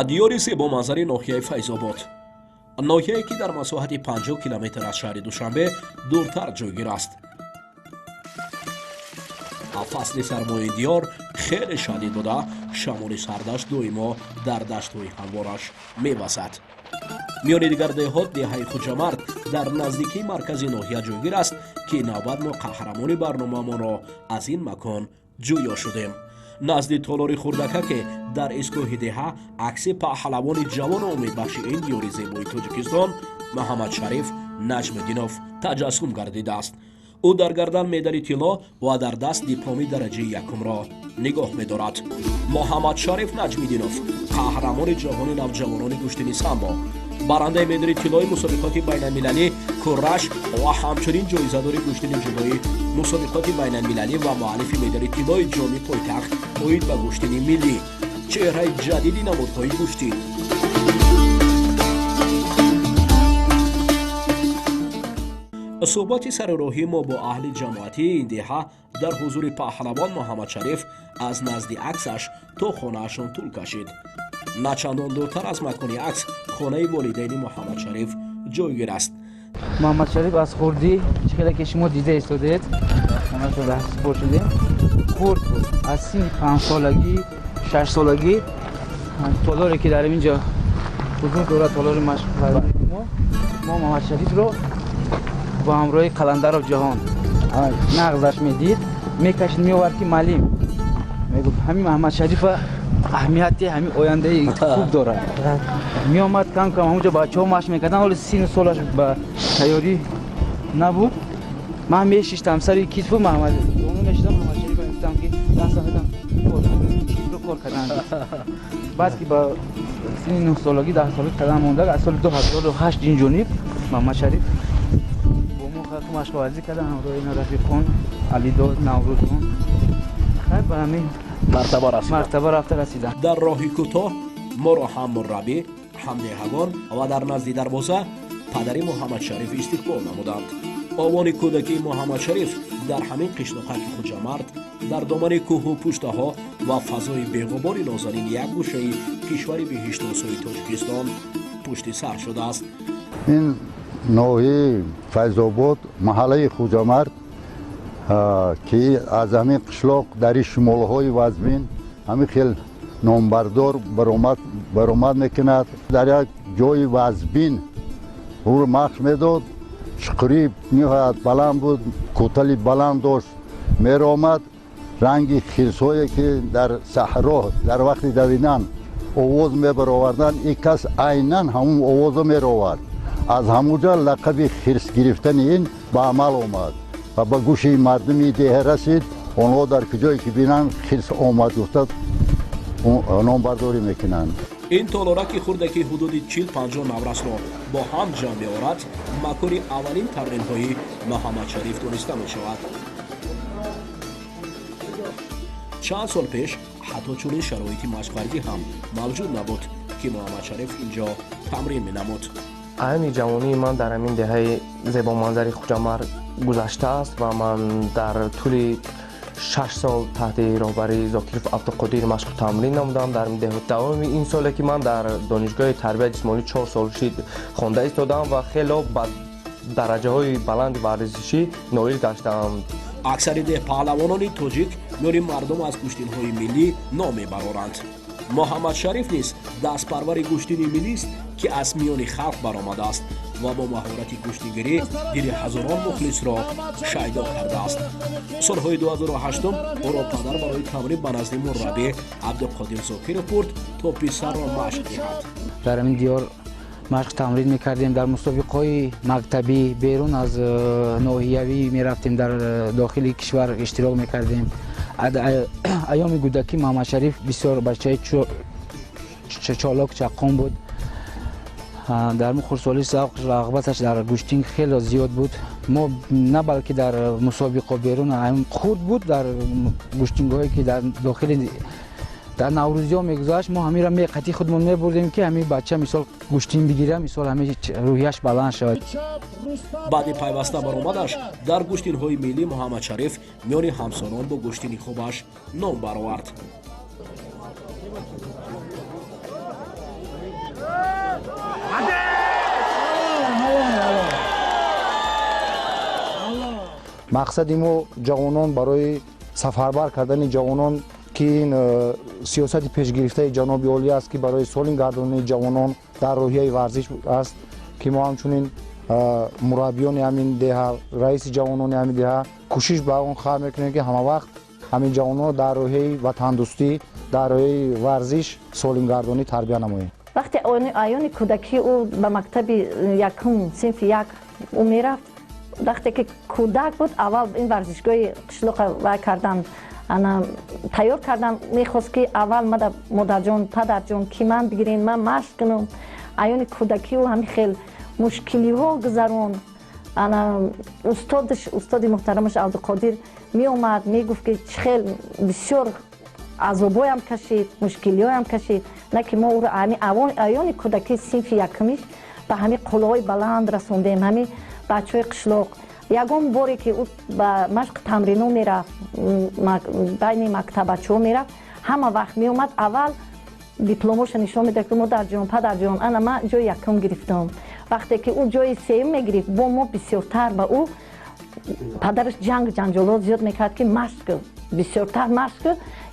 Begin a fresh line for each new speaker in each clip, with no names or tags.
Диёри зебоманзари ноҳияи Файзобод, ноҳияе ки дар масоҳати 50 километр аз шаҳри Душанбе дуртар ҷойгир аст. Фасли сармои диёр хеле шадид буда, шамоли сардаш доимо дар даштҳои ҳамвораш мевазад. Миёни дигар деҳот деҳаи Хуҷамард дар наздикии маркази ноҳия ҷойгир аст, ки навбат мо қаҳрамони барномаамонро аз ин макон ҷӯё шудем. Назди толори хурдакаке дар истгоҳи деҳа акси паҳлавони ҷавону умедбахши ин диёри зебои Тоҷикистон Муҳаммадшариф Наҷмиддинов таҷассум гардидааст. Ӯ дар гардан медали тилло ва дар даст дипломи дараҷаи якумро нигоҳ медорад. Муҳаммадшариф Наҷмиддинов қаҳрамони ҷаҳони навҷавонони гӯштини самбо, барандаи медали тиллои мусобиқоти байналмилалӣ Кураш ва ҳамчунин ҷоизадори гӯштини ҷудои мусобиқоти байналмилалӣ ва муаллифи медали тиллои ҷоми пойтахт оид ба гӯштини миллӣ, чеҳраи ҷадиди намудҳои гӯштин. Суҳбати сари роҳии мо бо аҳли ҷамоатии ин деҳа дар ҳузури паҳлавон Муҳаммадшариф аз назди аксаш то хонаашон тӯл кашид. На чандон дуртар аз макони акс хонаи волидайни Муҳаммадшариф ҷойгир аст.
Муҳаммадшариф аз хурдӣ, чӣ хеле ки шумо дида истодед, хонаашон раҳсипор шудем, хурд буд. Аз синни 5 солагӣ, 6 солагӣ толоре ки дар инҷо ҳузур дорад, толори машқпарварии мо, Муҳаммадшарифро бо ҳамроҳи Қаландаров Ҷаҳон нағзаш медид, мекашид, меовард, ки маълим мегуфт, ҳамин Муҳаммадшарифа аҳамияти ҳамин ояндаи хуб дорад. Меомад, кам кам ҳамонҷо бачаҳо машқ мекарданд, ҳоли сину солаш ба тайёрӣ набуд. Ман мешиштам сари китфу Муҳаммад мешидам, Муҳаммадшарифа мегуфтам, ки дастам медам, китфро кор кардан. Баъд ки ба синни 9 солагӣ, 10 солагӣ қадам монда, аз соли 2008 ин ҷониб Муҳаммадшариф бо мо машқварзӣ кардан, ҳамроҳи ина рафиқон Алидод, Наврӯзон, хайр, ба ҳамин
мартаба расиданд.
Мартаба рафта расиданд.
Дар роҳи кӯтоҳ моро ҳам мураббӣ, ҳам деҳагон ва дар назди дарвоза падари Муҳаммадшариф истиқбол намуданд. Овони кӯдакии Муҳаммадшариф дар ҳамин қишлоқаки Хуҷамард, дар домани кӯҳу пуштаҳо ва фазои беғубори нозанин як гӯшаи кишвари биҳиштосои Тоҷикистон пушти сар шудааст.
Ин ноҳияи Файзобод, маҳаллаи Хуҷамард, ки аз ҳамин қишлоқ дар ин шумолҳои вазмин ҳамин хел номбардор баромад мекунад. Дар як ҷои вазбин ӯро машқ медод. Чуқурӣ ниҳоят баланд буд, кӯтали баланд дошт. Меромад, ранги хирсҳое ки дар саҳро дар вақти давидан овоз мебароварданд, ин кас айнан ҳамун овозо меровард. Аз ҳамуҷа лақаби хирс гирифтани ин ба амал омад ва ба гӯши мардуми деҳа расид. Онҳо дар куҷое ки бинанд, хирс омад гуфта номбардорӣ мекунанд.
Ин толораки хурде, ки ҳудуди 40-50 наврасро бо ҳам ҷамъ меорад, макони аввалин тамринҳои Муҳаммадшариф дониста мешавад. Чанд сол пеш ҳатто чунин шароити машқварзӣ ҳам мавҷуд набуд, ки Муҳаммадшариф ин ҷо тамрин менамуд.
Айёми ҷавонии ман дар ҳамин деҳаи зебоманзари Хуҷамард гузаштааст ва ман дар тӯли 6 сол таҳти роҳбарии Зокиров Абдуқодир машқу тамрин намудам дар деҳот. Давоми ин соле ки ман дар донишгоҳи тарбияи ҷисмонӣ 4 сол шид хонда истодам ва хело ба дараҷаҳои баланди варзишӣ ноил гаштаам.
Аксари деҳпаҳлавонони тоҷик миёни мардум аз гӯштинҳои миллӣ ном мебароранд. Муҳаммадшариф низ дастпарвари гӯштини миллист, ки аз миёни халқ баромадааст ва бо маҳорати гӯштингирӣ дили ҳазорон мухлисро шайдо кардааст. Солҳои 2008 ӯро падар барои тамрин ба назди мураббӣ Абдуқодир Зокиров бурд, то писарро машқ диҳад.
Дар ҳамин диёр машқ тамрин мекардем, дар мусобиқаҳои мактабӣ, берун аз ноҳиявӣ мерафтем, дар дохили кишвар иштирок мекардем. Айёми кӯдакӣ Муҳаммадшариф бисёр бачаи чолок, чаққон буд. Дар хурдсолӣ завқ, рағбаташ дар гӯштин хеле зиёд буд. Мо на балки дар мусобиқо, берун хурд буд, дар гӯштингоҳое ки дар дохили дар наврӯзиҳо мегузашт, мо ҳаминро қати худмон мебурдем, ки ҳамин бача мисол гӯштин бигира, мисол ҳамин рӯҳияш баланд шавад.
Баъди пайваста баромадаш дар гӯштинҳои миллӣ, Муҳаммадшариф миёни ҳамсолон бо гӯштини хубаш ном баровард.
Мақсади мо ҷавонон барои сафарбар кардани ҷавонон, ки ин сиёсати пешгирифтаи ҷаноби олӣ аст, ки барои солим гардонии ҷавонон дар рӯҳияи варзиш аст, ки мо ҳамчунин мураббиёни ҳамин деҳа, раиси ҷавонони ҳамин деҳа кӯшиш ба он хар мекунем, ки ҳамавақт ҳамин ҷавононро дар рӯҳияи ватандӯстӣ, дар рӯҳияи варзиш солимгардонӣ тарбия намоем.
Вақте аёни кӯдакӣ ӯ ба мактаби якум, синфи як ӯ мерафт, вақте ки кӯдак буд, аввал ин варзишгоҳи қишлоқа вай кардан, тайёр кардан, мехост, ки аввал модарҷон, падарҷон, ки ман бигирен, ман машқ кунам. Аёни кӯдакӣ ӯ ҳамин хел мушкилиҳо гузарон. Устодаш, устоди муҳтарамаш Абдуқодир меомад, мегуфт, ки чӣ хел бисёр азобоям кашид, мушкилиҳоям кашид, на ки мо ӯро аёни кӯдакӣ, синфи якумиш, ба ҳамин қуллаҳои баланд расондем. Ҳамин бачаҳои қишлоқ, ягон боре ки ӯ ба машқи тамрино мерафт, байни мактабачаҳо мерафт, ҳама вақт меомад, аввал дипломоша нишон медод, ки модарҷон, падарҷон, ана ман ҷои якум гирифтам. Вақте ки ӯ ҷои сеюм мегирифт, бо мо бисёртар ба ӯ падараш ҷанг ҷанҷолот зиёд мекард, ки машқ, бисёртар машқ,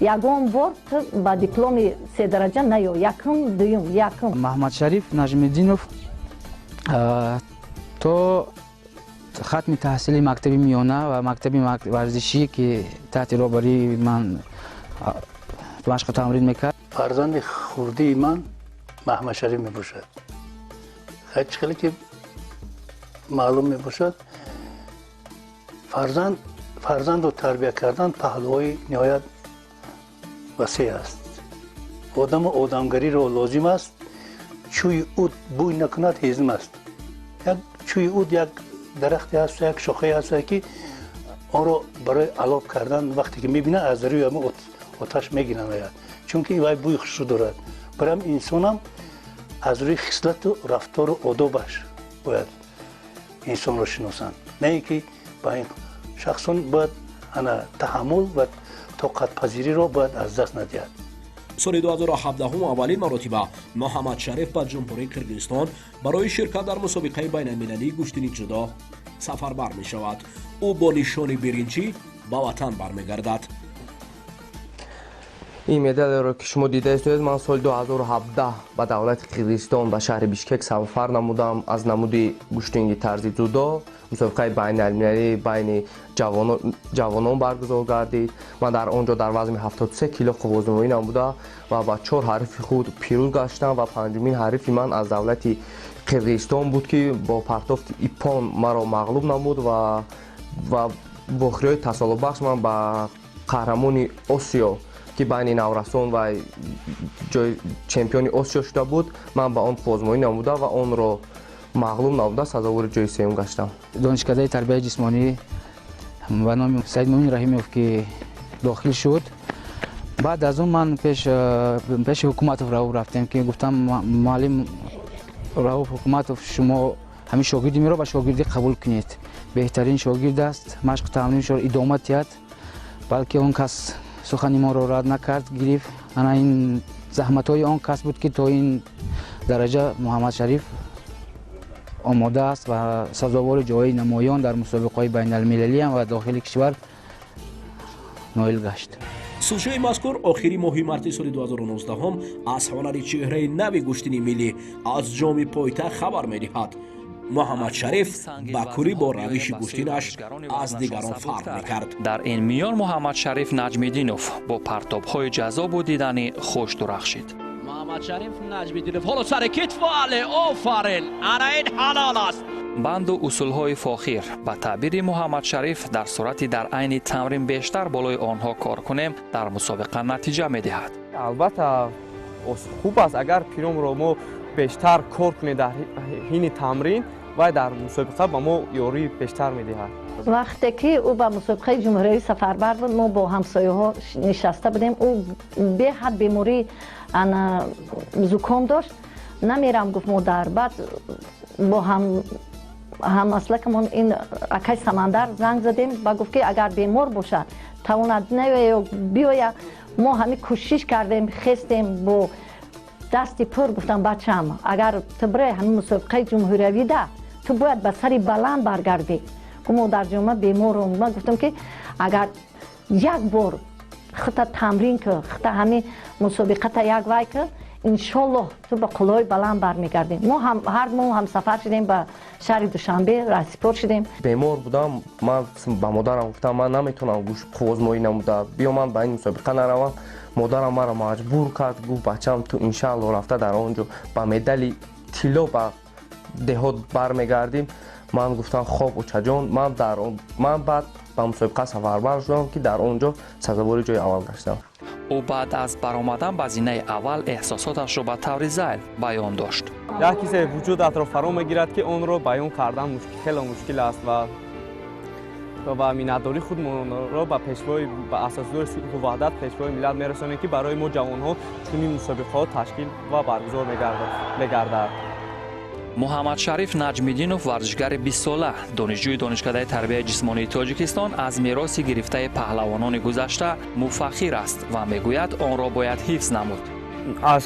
ягон бор ту ба дипломи седараҷа наё, якум, дуюм, якум.
Маҳмадшариф Наҷмиддинов то хатми таҳсили мактаби миёна ва мактаби варзишӣ, ки таҳти роҳбарии ман машқу тамрин мекард.
Фарзанди хурдии ман Маҳмадшариф мебошад. Чӣ хеле ки маълум мебошад, фарзандро тарбия кардан паҳлӯҳои ниҳоят васеъ аст. Одаму одамгариро лозим аст. Чӯи уд бӯй накунад, ҳезм аст. Як чӯи уд як дарахте ҳаст, як шохае ҳаст, ки онро барои алоб кардан, вақте ки мебинад, аз рӯи ҳамон оташ мегиранд, чунки вай бӯи хушрӯ дорад. Барои инсонам аз рӯи хислату рафтору одобаш бояд инсонро шиносанд, на ин ки ба ин шахсон бояд ана таҳаммул ва тоқатпазириро бояд аз даст надиҳад.
Соли 2017 аввалин маротиба Муҳаммадшариф ба Ҷумҳурии Қирғизистон барои ширкат дар мусобиқаи байналмилалии гӯштини ҷудо сафарбар мешавад. Ӯ бо нишони биринҷӣ ба ватан бармегардад.
Ин медалеро, ки шумо дида истоед, ман соли 2017 ба давлати Қирғизистон, ба шаҳри Бишкек сафар намудам. Аз намуди гӯштинги тарзи ҷудо мусобиқаи байналмилалӣ байни ҷавонон баргузор гардид. Ман дар он ҷо дар вазни 73 кило қуввозумоӣ намуда ва ба чор ҳарифи худ пирӯз гаштам ва панҷумин ҳарифи ман аз давлати Қирғизистон буд, ки бо партофти иппон маро мағлуб намуд ва вохӯриҳои тасолуббахш ман ба қаҳрамони Осиё, ки байни наврасон ва ҷои чемпиони Осиё шуда буд, ман ба он қуввозумоӣ намуда ва онро мағлуб намуда, сазовори ҷои сеюм гаштам.
Донишкадаи тарбияи ҷисмонӣ ба номи Саидмӯмин Раҳимов ки дохил шуд, баъд аз он ман пеши Ҳукуматов Рауф рафтем, ки гуфтам: «Муаллим Рауф Ҳукуматов, шумо ҳамин шогирди меро ба шогирдӣ қабул кунед, беҳтарин шогирд аст, машқу тамриншро идома диҳад». Балки он кас сухани моро рад накард, гирифт. Ана ин заҳматҳои он кас буд, ки то ин дараҷа Муҳаммадшариф омода аст ва сазовори ҷои намоён дар мусобиқаҳои байналмилалиам ва дохили кишвар ноил гашт.
Сужаи мазкур охири моҳи марти соли 2019 аз ҳунари чеҳраи нави гӯштини миллӣ аз ҷоми пойтахт хабар медиҳад. Муҳаммадшариф ба куллӣ бо равиши гӯштинаш аз дигарон фарқ мекард.
Дар ин миён Муҳаммадшариф Наҷмиддинов бо партобҳои ҷаззобу дидани хуш дурахшид.
Муҳаммадшариф Наҷмиддинов ҳоло сари китф, але, офарин, ана ин ҳалол аст.
Банду усулҳои фохир, ба таъбири Муҳаммадшариф, дар сурати дар айни тамрин бештар болои онҳо кор кунем, дар мусобиқа натиҷа медиҳад.
Албатта, хуб аст, агар приёмро мо бештар кор кунем дар ҳини тамрин, вай дар мусобиқа ба мо ёрии бештар медиҳад.
Вақте ки ӯ ба мусобиқаи ҷумҳуриявӣ сафарбар буд, мо бо ҳамсояҳо нишаста будем. Ӯ беҳад бемории зуком дошт. «Намерам», гуфт, «модар». Баъд бо ҳаммаслакамон, ин акай Самандар, занг задем ва гуфт, ки агар бемор бошад, тавонад наёя ё биёя. Мо ҳамин кӯшиш кардем, хестем бо дасти пур, гуфтам: «Бачам, агар ту бирай ҳамин мусобиқаи ҷумҳуриявида, ту бояд ба сари баланд баргардӣ». Гуфт модарҷон, ман беморам. Ман гуфтам ки агар як бор худта тамрин кун, худта ҳамин мусобиқата як вай кун, иншоллоҳ ту ба қуллаҳои баланд бармегардӣ. Мо ҳар мо ҳамсафар шудем ба шаҳри Душанбе, раҳсипор шудем.
Бемор будам, ман ба модарам гуфтам, ман наметавонам қуввозмоӣ намуда, биё ман ба ин мусобиқа наравам. Модарам маро маҷбур кард, гуфт бачам, ту иншааллоҳ рафта дар он ҷо ба медали тилло ба деҳот бармегардим. Ман гуфтам хоб очаҷон, ман баъд ба мусобиқа сафарбар шудам, ки дар он ҷо сазовори ҷои аввал гаштам.
Ӯ баъд аз баромадан ба зинаи аввал эҳсосоташро ба таври зайл баён дошт.
Як ҳисе вуҷудатро фаро мегирад, ки онро баён кардан хеле мушкил аст ва миннатдории худмонро ба пешвои, ба асосгузори сулҳу ваҳдат, пешвои миллат мерасонем, ки барои мо ҷавонҳо чунин мусобиқаҳо ташкил ва баргузор мегардад.
Муҳаммадшариф Наҷмиддинов, варзишгари 20-сола, донишҷӯи Донишкадаи тарбияи ҷисмонии Тоҷикистон, аз мероси гирифтаи паҳлавонони гузашта муфаххир аст ва мегӯяд, онро бояд ҳифз намуд.
Аз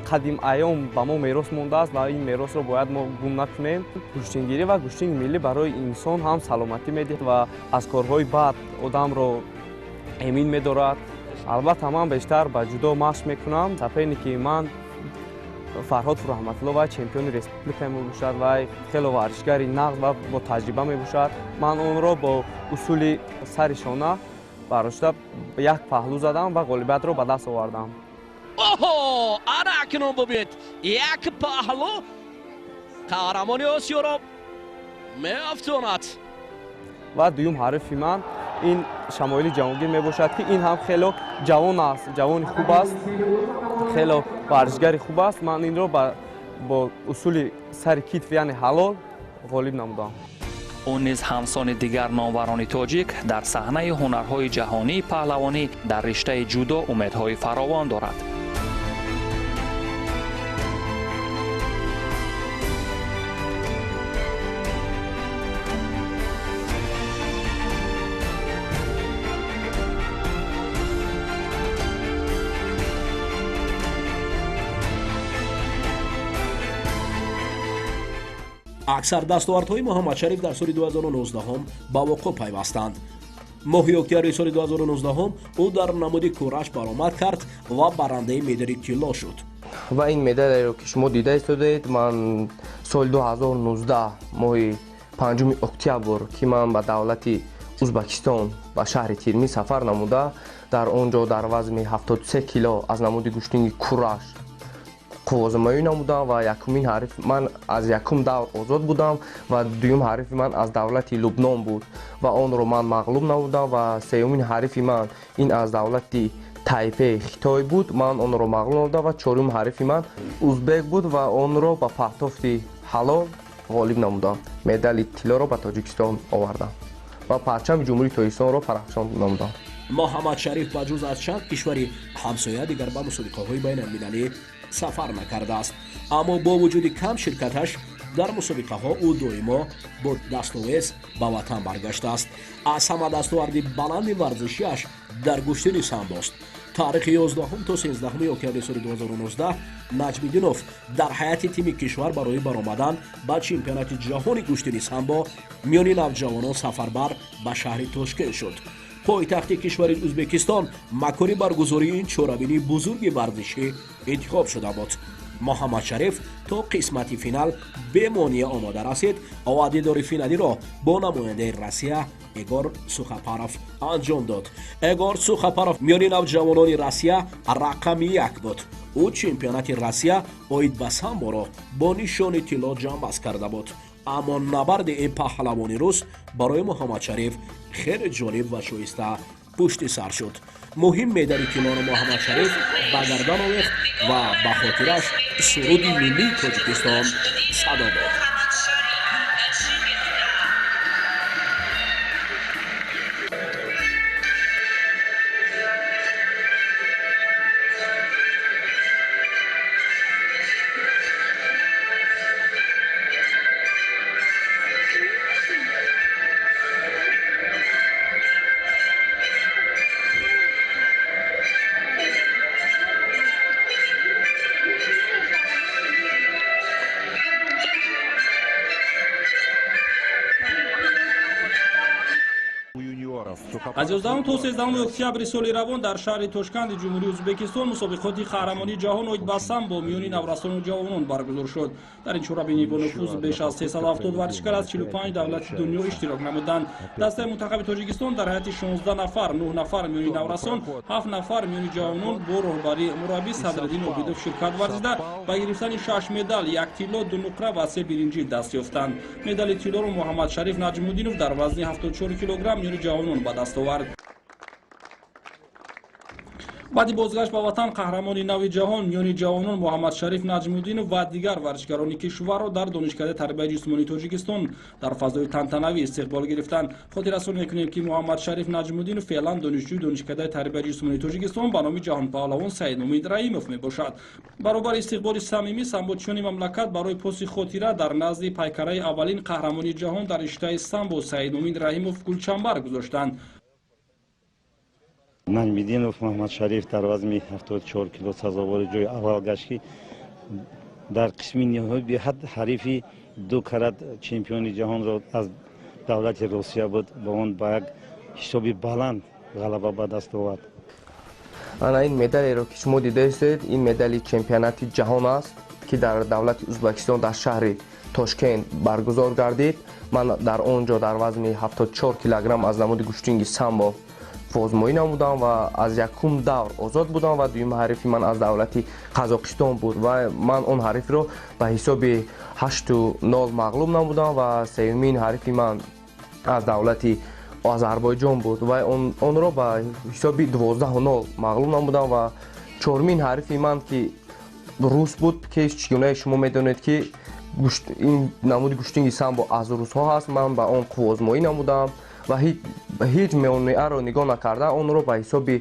қадим айём ба мо мерос мондааст ва ин меросро бояд мо гум накунем. Гӯштингирӣ ва гӯштинги миллӣ барои инсон ҳам саломатӣ медиҳад ва аз корҳои бад одамро эмин медорад. Албатта ман бештар ба ҷудо машқ мекунам. Соперники ман Фарҳод Раҳматулло ва чемпиони республика мебошад ва хеле варзишгари нағз ва бо таҷриба мебошад. Ман онро бо усули сари шона бардошта як паҳлӯ задам ва ғолибиятро ба даст овардам.
Оҳо, ана акнун бубинед, як паҳлӯ қаҳрамони Осиёро меафтонад.
Ва дуюм ҳарифи ман ин Шамоили Ҷаҳонгир мебошад, ки ин ҳам хеле ҷавон аст, ҷавони хуб аст, хеле варзишгари хуб аст. Ман инро бо усули сари китф, яъне ҳалол, ғолиб намудам.
Ӯ низ ҳамсони дигар номварони тоҷик дар саҳнаи ҳунарҳои ҷаҳонии паҳлавонӣ дар риштаи ҷудо умедҳои фаровон дорад.
Аксар дастовардҳои Муҳаммадшариф дар соли 2019 ба вуқӯъ пайвастанд. Моҳи октябри соли 2019 ӯ дар намуди кураш баромад кард ва барандаи медали тилло шуд.
Ва ин медалеро, ки шумо дида истодаед, ман соли 2019 моҳи 5 октябр, ки ман ба давлати Узбекистон, ба шаҳри Термиз сафар намуда, дар он ҷо дар вазни 73 кило аз намуди гӯштинги кураш қуввозмоӣ намудам ва якумин ҳариф ман аз якум давр озод будам ва дуюм ҳарифи ман аз давлати Лубнон буд ва онро ман мағлуб намудам ва сеюмин ҳарифи ман ин аз давлати Тайпе Хитой буд, ман онро мағлуб намудам ва чорум ҳарифи ман узбек буд ва онро ба паҳтофти ҳалол ғолиб намудам. Медали тиллоро ба Тоҷикистон овардам ва парчами Ҷумҳурии Тоҷикистонро парафшон намудам.
Муҳаммадшариф ба ҷуз аз чанд кишвари ҳамсоя дигар ба мусобиқаҳои байналмилалӣ сафар накардааст, аммо бо вуҷуди кам ширкаташ дар мусобиқаҳо ӯ доимо бо дастовез ба ватан баргаштааст. Аз ҳама дастоварди баланди варзишиаш дар гӯштини самбост. Таърихи 11 то 13 октябри соли 2019 Наҷмиддинов дар ҳайати тими кишвар барои баромадан ба чемпионати ҷаҳони гӯштини самбо миёни навҷавонон сафарбар ба шаҳри Тошкент шуд. Пойтахти кишвари Узбекистон макони баргузории ин чорабинии бузурги варзишӣ интихоб шуда буд. Муҳаммадшариф то қисмати финал бемонеа омода расид ва дидори финалиро бо намояндаи Россия Егор Сухопаров анҷом дод. Егор Сухопаров миёни навҷавонони Россия рақами 1 буд. Ӯ чемпионати Россия оид ба самборо бо нишони тилло ҷамъбаст карда буд. Аммо набарди ин паҳлавони рус барои Муҳаммадшариф хеле ҷолиб ва шоиста пушти сар шуд. Муҳим медали тиллоро Муҳаммадшариф ба гардан овехт ва ба хотираш суруди миллии Тоҷикистон садо дод.
Аз 11 то 13 октябри соли равон дар шаҳри Тошканди Ҷумҳурии Ӯзбекистон мусобиқоти қаҳрамонии ҷаҳон оид ба самбо миёни наврасону ҷавонон баргузор шуд. Дар ин чорабинии бонуфуз беш аз 370 варзишгар аз 45 давлати дунё иштирок намуданд. Дастаи мунтахаби Тоҷикистон дар ҳайати 16 нафар, 9 нафар миёни наврасон, 7 нафар миёни ҷавонон бо роҳбарии мураббӣ Садриддин Обидов ширкат варзида, ба гирифтани 6 медал, 1 тилло, 2 нуқра ва 3 биринҷӣ даст ёфтанд. Медали тиллоро Муҳаммадшариф Наҷмуддинов дар вазни 74 килограмм миёни ҷавонон ба даст овард. Баъди бозгашт ба ватан қаҳрамони нави ҷаҳон миёни ҷавонон Муҳаммадшариф Наҷмуддинов ва дигар варзишгарони кишварро дар Донишкадаи тарбияи ҷисмонии Тоҷикистон дар фазои тантанавӣ истиқбол гирифтанд. Хотиррасон мекунем, ки Муҳаммадшариф Наҷмуддинов феълан донишҷӯи Донишкадаи тарбияи ҷисмонии Тоҷикистон ба номи ҷаҳонпаҳлавон Саидмумин Раимов мебошад. Баробари истиқболи самимӣ самбочиёни мамлакат барои поси хотира дар назди пайкараи аввалин қаҳрамони ҷаҳон дар риштаи самбо Саидмумин Раҳимов гулчамбар гузоштанд.
Наҷмиддинов Муҳаммадшариф дар вазни 74 кило сазовори ҷои аввал гашт, ки дар қисми ниҳоӣ беҳад ҳарифи 2 карат чемпиони ҷаҳонро аз давлати Русия буд, ба он ба як ҳисоби баланд ғалаба ба даст овард.
Ана ин медалеро ки шумо дидаистед, ин медали чемпионати ҷаҳон аст, ки дар давлати Ӯзбекистон дар шаҳри Тошкент баргузор гардид. Ман дар он ҷо дар вазни 74 килограмм аз намуди гӯштинги самбо озмоӣ намудам ва аз якум давр озод будам ва дуюм ҳарифи ман аз давлати Қазоқистон буд ва ман он ҳарифро ба ҳисоби 8-0 мағлуб намудам ва сеюмин ҳарифи ман аз давлати Озарбойҷон буд ва онро ба ҳисоби 12-0 мағлуб намудам ва чормин ҳарифи ман ки рус буд, ки чигунаи шумо медонед ки ин намуди гӯштинги самбо аз русҳо ҳаст, ман ба он қувваозмоӣ намудам ва ҳеҷ меонеаро нигоҳ накарда онро ба ҳисоби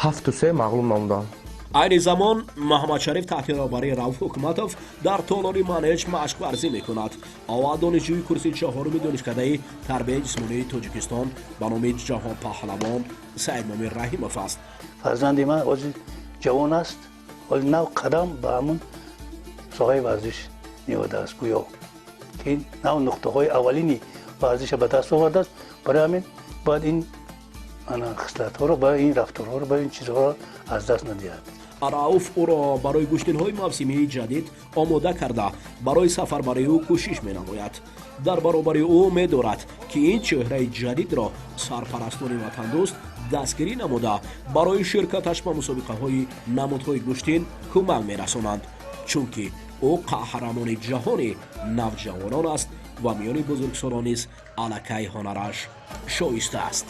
7-3 мағлуб намудам.
Айни замон Муҳаммадшариф таҳти роҳбарии Рауф Ҳукматов дар толори манеж машқварзӣ мекунад. Ова донишҷӯи курси чаҳоруми Донишкадаи тарбияи ҷисмонии Тоҷикистон ба номи ҷаҳонпаҳлавон Саидмумин Раҳимов аст.
Фарзанди ман ҳозир ҷавон аст, ҳоли нав қадам ба ҳамун соҳаи варзиш ниҳодааст, гӯё ки нав нуқтаҳои аввалини варзиша ба даст овардааст. Барои ҳамин бояд ин хислатҳоро, бояд ин рафторҳоро, бояд ин чизҳоро аз даст надиҳад.
Рауф ӯро барои гӯштинҳои мавсимии ҷадид омода карда, барои сафарбарии ӯ кӯшиш менамояд. Дар баробари ӯ медорад, ки ин чеҳраи ҷадидро сарпарастони ватандӯст дастгирӣ намуда, барои ширкаташ ба мусобиқаҳои намудҳои гӯштин кӯмак мерасонанд, чунки ӯ қаҳрамони ҷаҳони навҷавонон аст ва миёни бузургсолон низ аллакай ҳунараш шоиста аст.